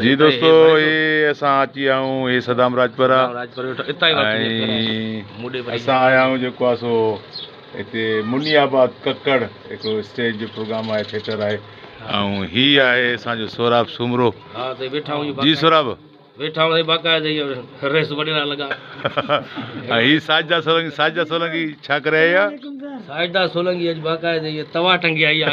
جي دوستو هي اسان اچي ويا آهيون هي صدام راڄپر آ ۽ اسان آيا آهيون جيڪو آ سو هتي مني آباد ڪڪڙ هڪڙو اسٽيج جو پروگرام آهي ٿيٽر آهي ۽ هي آهي اسان جو سهراب سومرو جي سهراب ويٺا آهيون سائين باقاعده هي ريس وڏيرا لڳا ۽ هي ساجده سولنگي ساجده سولنگي ڇا ڪري آئي آ ساجده سولنگي اڄ باقاعده هي توا ٽنگي آئي آ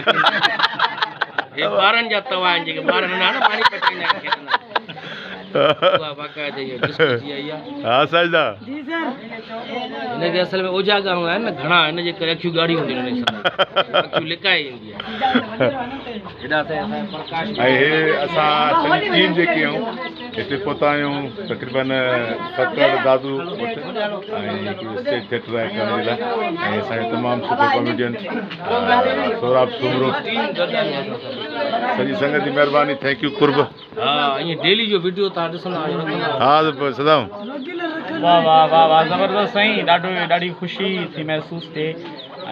هي ٻارن جا توا آهن جيڪي ٻار ننڍا نه پاڻي پچائيندا آهن کيڏندا آهن باقاعده هي ڊسڪو ٿي آئي آ ها ساجده جي سر هن کي اصل ۾ اوجاڳا هوندا آهن نه گهڻا ان جي ڪري اکيون ڳاڙهيون هونديون آهن اکيون لڪائي ايندي آهي ۽ هي اسان سڄي ٽيم جيڪي آهيون هتي پهتا آهيون تقريبن ڪڪڙ دادو وٽ ۽ هڪڙو اسٽيج ٿيٽر آهي ڪرڻ جي لاء ۽ اسان جو تمام سٺو ڪاميڊين سهراب سومرو سڄي سنگت جي مهرباني thank you قرب ها ائين ڊيلي جو وڊيو تان ڏسندا آهيو رکندا ها صدام واه واه واه واه زبردست سائين ڏاڍو ڏاڍي خوشي ٿي محسوس ٿئي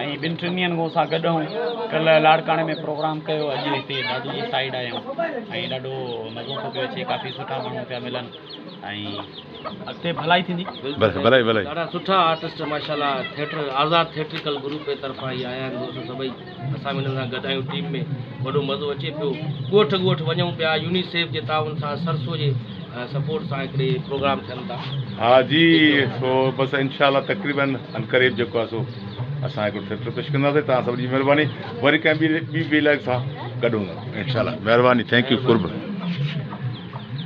۽ ٻن ٽن ڏينهن کان اسان گڏ آهيون ڪلهه لاڙڪاڻي ۾ پروگرام ڪيو اڄ هتي دادو جي سائيڊ آيا آهيون ۽ ڏاڍو مزو ٿو پيو اچي ڪافي سٺا ماڻهو پيا ملن ۽ اڳتي ڀلائي ٿيندي. بس ڀلائي ڀلائي. ڏاڍا سٺا آرٽسٽ ماشاءالله ٿيٽر آزاد ٿيٽريڪل گروپ جي طرفان هي آيا آهن دوست سڀئي اسان به انهن سان گڏ آهيون ٽيم ۾ وڏو مزو اچي پيو ڳوٺ ڳوٺ وڃون پيا يونيسيف جي تعاون سان سرسو جي سپورٽ سان هڪڙي پروگرام ٿين ٿا. ها جي سو بس انشاء الله تقريبن عنقريب جيڪو آهي سو اسان هڪڙو ٿيٽر پيش ڪنداسين توهان سڀني جي مهرباني وري ڪنهن ٻي ٻي ويلاگ سان گڏ هونداسين انشاء الله مهرباني thank you قرب.